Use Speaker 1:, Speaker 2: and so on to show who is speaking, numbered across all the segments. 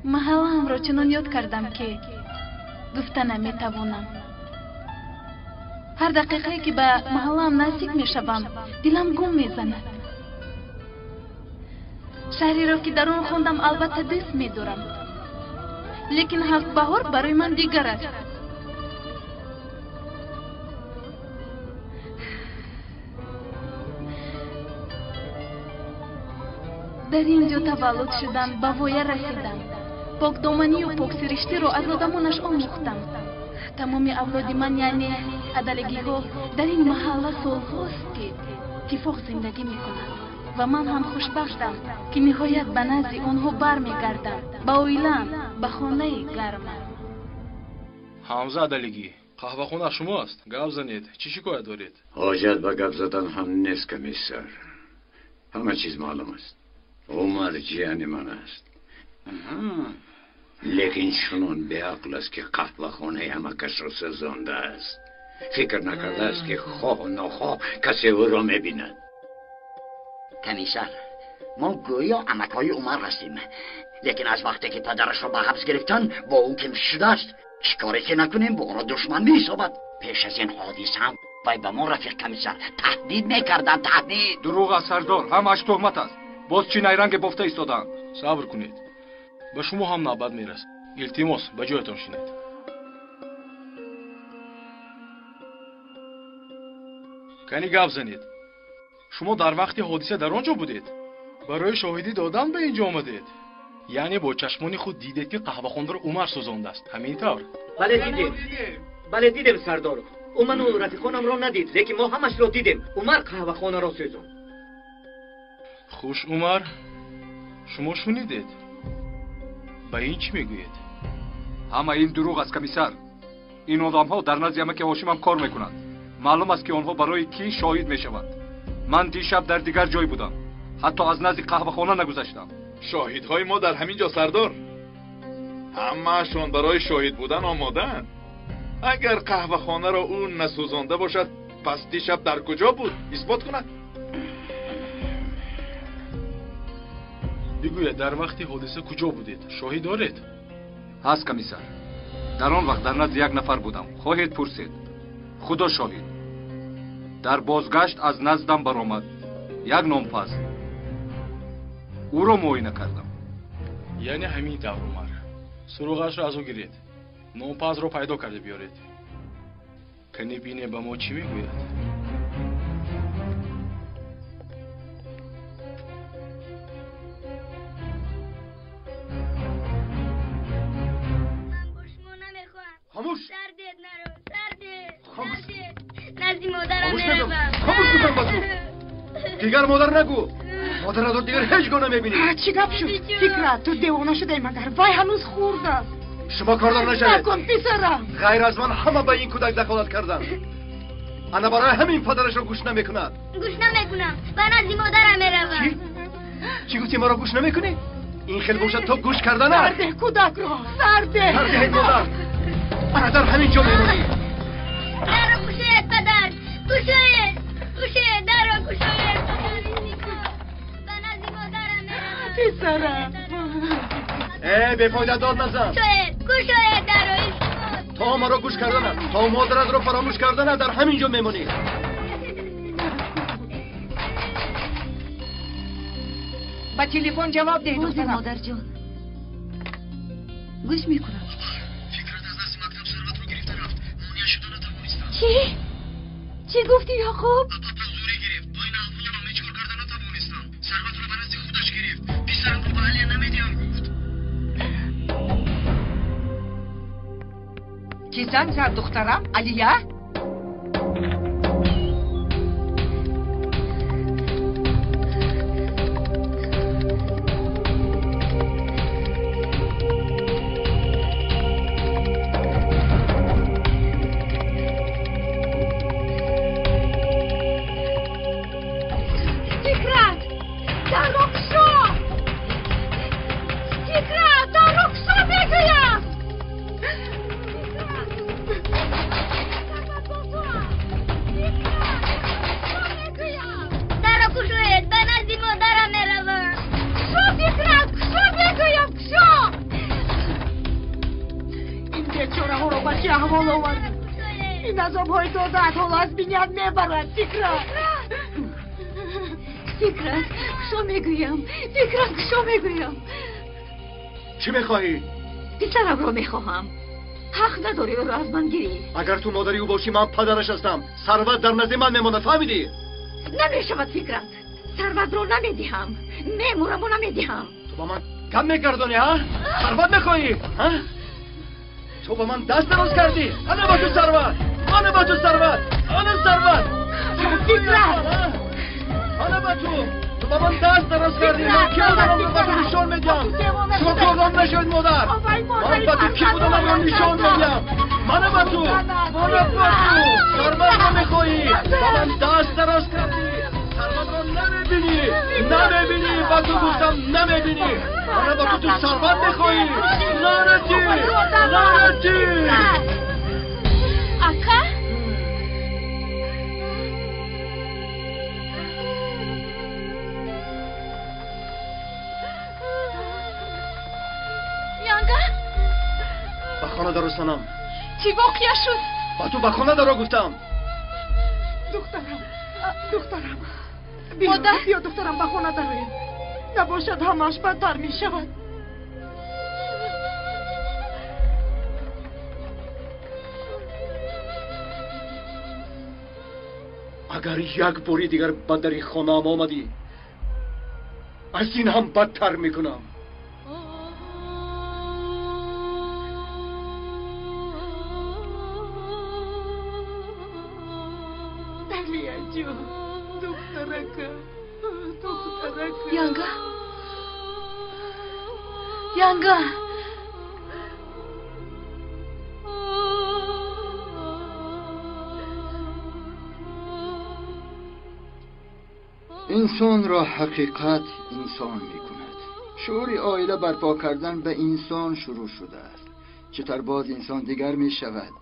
Speaker 1: Маҳаллаамро чунон ёд кардам, ки гуфта наметавонам. Ҳар дақиқае ки ба маҳаллаам наздик мешавам, дилам гум мезанад. Шаҳреро ки дар он хондам, албатта дӯст медорам, лекин Ҳафтбаҳор барои ман дигар аст. Дар ин ҷо таваллуд шудам, ба воя расидам. Покдоманию поксириштиро аз одамонаш омӯхтам. Тамоми авлоди ман, яъне адалагиҳо, дар ин маҳалла солҳост, ки иттифоқ зиндагӣ мекунанд ва ман ҳам хушбахтам, ки ниҳоят ба назди онҳо бармегардам, ба оилаам, ба хонаи гармам.
Speaker 2: Ҳамза адалагӣ, қаҳвахона шумо аст? Гап занед, чӣ шикоят доред?
Speaker 3: Ҳоҷат ба гап задан ҳам нест, комиссар. Ҳама чиз маълум аст. Умар ҷияни ман аст, лекин чунон беақл аст, ки қаҳвахонаи ҳамакасро сӯзондааст. Фикр накардааст, ки хоҳу нохоҳ касе ӯро мебинад.
Speaker 4: Комиссар, мо гӯё амакҳои Умар ҳастем, лекин аз вақте ки падарашро ба ҳабс гирифтан, бо ӯ ким шудааст. Чӣ коре ки накунем, бо ӯро душман меҳисобад. Пеш аз ин ҳодиса ҳам вай ба мо, рафиқ комиссар, таҳдид мекарданд, таҳдид.
Speaker 5: Дурӯғ аст, сардор, ҳамааш туҳмат аст. Боз чӣ найранге бофта истодаанд?
Speaker 2: Сабр кунед, ба шумо ҳам навбат мерасад. Илтимос, ба ҷоятон шинед. Кани гап занед. Шумо дар вақти ҳодиса дар он ҷо будед? Барои шоҳидӣ додан ба ин ҷо омадед? Яъне бо чашмони худ дидед, ки қаҳвахонаро Умар сӯзондааст, ҳамин тавр?
Speaker 6: Бале, дидем. Бале, дидем, сардор. Ӯ ману рафиқонамро надид, лекин мо ҳамашро дидем. Умар қаҳвахонаро сӯзонд.
Speaker 2: Хуш, Умар, шумо шунидед? Ба ин чӣ мегӯед?
Speaker 5: Ҳама ин дурӯғ аст, комиссар. Ин одамҳо дар назди амаки Ҳошимам кор мекунанд. Маълум аст, ки онҳо барои кӣ шоҳид мешаванд. Ман дишаб дар дигар ҷой будам, ҳатто аз назди қаҳвахона нагузаштам.
Speaker 7: Шоҳидҳои мо дар ҳамин ҷо, сардор. Ҳамаашон барои шоҳид будан омодаанд. Агар қаҳвахонаро ӯ насӯзонда бошад, пас дишаб дар куҷо буд? Исбот кунад.
Speaker 2: Бигӯяд, дар вақти ҳодиса куҷо будед? Шоҳид доред?
Speaker 5: Ҳаст, комиссар. Дар он вақт дар назди як нафар будам. Хоҳед пурсед. Худо шоҳид. Дар бозгашт аз наздам баромад як нонпаз. Ӯро муоина кардам.
Speaker 2: Яъне ҳамин тавр, Умар. Суроғашро аз ӯ гиред. Нонпазро пайдо карда биёред. Кани бине ба мо чӣ мегӯяд?
Speaker 6: Хомӯш!
Speaker 8: Сардед, наро, сардед!
Speaker 6: Хомӯш!
Speaker 8: Назди модарам меравам.
Speaker 6: Хомӯш гуфтам ба ту! Дигар модар нагӯ! Модаратро дигар ҳеҷ гоҳ намебинӣ!
Speaker 9: Чӣ гап шуд? Фикрат, ту девона шудаи магар? Вай ҳанӯз хурд аст.
Speaker 6: Шумо кордор нашавед!
Speaker 9: Накун, писарам!
Speaker 6: Ғайр аз ман ҳама ба ин кӯдак дахолат карданд. Ана барои ҳамин падарашро гӯш намекунад.
Speaker 8: Гӯш намекунам, ба назди модарам меравам.
Speaker 6: Чӣ? Чӣ гуфтӣ, маро гӯш намекунӣ? Ин хел бошад, то гӯш карданат.
Speaker 9: Сардеҳ кӯдакро, сардеҳ!
Speaker 6: Сардеҳ, модар! Ана дар ҳамин ҷо мемонӣ.
Speaker 8: Дарро кушоед, падар! Кушоед! Кушоед, дарро кушоед! Ба назди модарам меравам.
Speaker 9: Писарам!
Speaker 6: Э, бефоида дод назан!
Speaker 8: Кушоед! Кушоед дарро!
Speaker 6: То маро гӯш карданат, то модаратро фаромӯш карданат, дар ҳамин ҷо мемонӣ.
Speaker 9: Ба телефон ҷавоб деҳ, духтарам.
Speaker 1: Модарҷон, гӯш мекунам.
Speaker 10: Фикрат аз назди мактаб сарватро гирифта рафт. Монеа шуда натавонистам.
Speaker 9: Чӣ? Чӣ гуфтӣ, Яқуб?
Speaker 10: Албатта зӯрӣ гирифт. Бо ин аҳвол ман ҳеҷ кор карда натавонистам. Сарватро ба назди худаш гирифт. Писарамро ба Алия намедиҳам гуфт.
Speaker 9: Кӣ занг зад, духтарам? Алия? Фикрат! Дарро кушо! Фикрат, дарро кушо мегӯям! Ин азобҳои додаат ҳоло аз биният мебарад. Фикрат,
Speaker 1: Фикрат, кушо мегӯям. Фикрат, кушо мегӯям.
Speaker 11: Чӣ мехоҳӣ?
Speaker 1: Писарамро мехоҳам. Ҳақ надорӣ ӯро аз ман гирӣ.
Speaker 11: Агар ту модари ӯ бошӣ, ман падараш ҳастам. Сарват дар назди ман мемонад, фаҳмидӣ?
Speaker 1: Намешавад, Фикрат. Сарватро намедиҳам. Мемураму намедиҳам.
Speaker 11: Ту ба ман кам мегардонӣ, ҳа? Сарват мехоҳӣ, ҳа? Ту ба ман даст дароз кардӣ. Ана ба ту сарват, ана ба ту сарват, ана сарват.
Speaker 9: Фикрат,
Speaker 11: ана ба ту. Ту ба ман даст дароз кардӣ. Ман ки буданамро ба ту нишон медиҳам. Шумо кордон нашавед, модар. Ман ба ту ки буданамро нишон медиҳам. Мана ба ту, мана ба ту. Сарватро мехоҳӣ, ба ман даст дароз кардӣ. Сарватро намебинӣ, намебинӣ. Ба ту гуфтам намебинӣ. Мана ба ту, ту сарват мехоҳӣ. Лаънатӣ, лаънатӣ.
Speaker 1: Ака? Янга?
Speaker 11: Ба хона даро, санам.
Speaker 1: Чӣ воқеа шуд?
Speaker 11: Ба ту ба хона даро гуфтам.
Speaker 9: Духтарам, духтарам.
Speaker 1: Модар,
Speaker 9: биё духтарам, ба хона дароем. Набошад ҳамааш бадтар мешавад.
Speaker 11: Агар як бори дигар ба дари хонаам омадӣ, аз ин ҳам бадтар мекунам.
Speaker 9: Далияҷон, духтаракам, духтаракам.
Speaker 1: Янга, Янга.
Speaker 12: Инсонро ҳақиқат инсон мекунад. Шуури оила барпо кардан ба инсон шурӯъ шудааст. Чӣ тавр боз инсон дигар мешавад?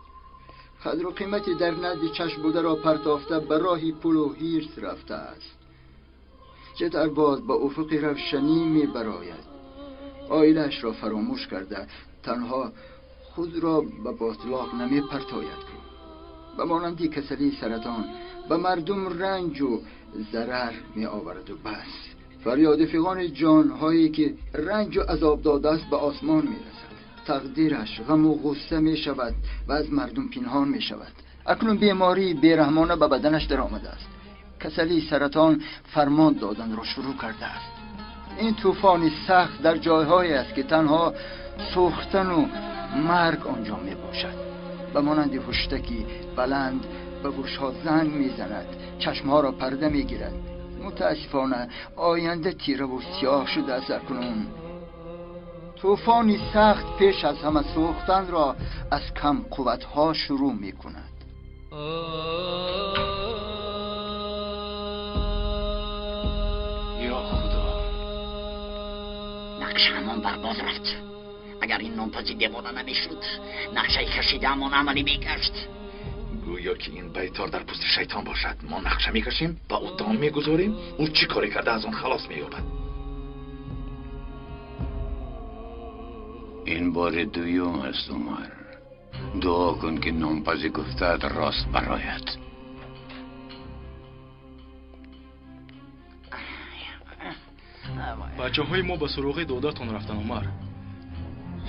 Speaker 12: Қадру қимати дар назди чашм бударо партофта ба роҳи пулу ҳирс рафтааст. Чӣ тавр боз ба уфуқи равшанӣ мебарояд? Оилаашро фаромӯш карда танҳо худро ба ботлоқ намепартояд. Ба монанди касалии саратон ба мардум ранҷу зарар меовараду бас. Фарёди фиғони ҷонҳое ки ранҷу азоб додааст ба осмон мерасад. Тақдираш ғаму ғусса мешавад ва аз мардум пинҳон мешавад. Акнун бемории бераҳмона ба баданаш даромадааст. Касалии саратон фармон доданро шурӯъ кардааст. Ин тӯфони сахт дар ҷойҳое аст ки танҳо сӯхтану марг он ҷо мебошад. Ба монанди ҳуштаки баланд ба гӯшҳо занг мезанад, чашмҳоро парда мегирад. Мутаассифона оянда тираву сиёҳ шудааст. Акнун тӯфони сахт пеш аз ҳама сӯхтанро аз камқувватҳо шурӯъ мекунад.
Speaker 2: Ё Худо,
Speaker 4: нақшаамон барбод рафт. Агар ин нонпази девона намешуд, нақшаи кашидаамон амалӣ мегашт.
Speaker 7: Гӯё ки ин байтор дар пӯсти шайтон бошад. Мо нақша мекашем, ба ӯ дом мегузорем, ӯ чӣ коре карда аз он халос меёбад.
Speaker 3: Ин бори дуюм аст, Умар. Дуо кун ки нонпази гуфтаат рост барояд.
Speaker 2: Бачаҳои мо ба суроғи додатон рафтан, Умар.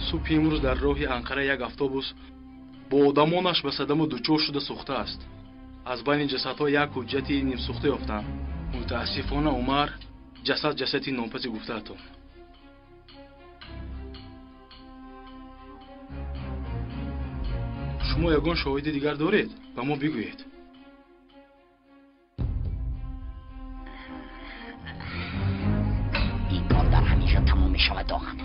Speaker 2: Субҳи имрӯз дар роҳи Анқара як автобус бо одамонаш ба садаму дучор шуда сӯхтааст. Аз байни ҷасадҳо як ҳуҷҷати нимсӯхта ёфтанд. Мутаассифона, Умар, ҷасад ҷасади нонпази гуфтаатон. Шумо ягон шоҳиди дигар доред? Ба мо бигӯед.
Speaker 4: Ин кор дар ҳамин ҷо тамом мешавад, оғам.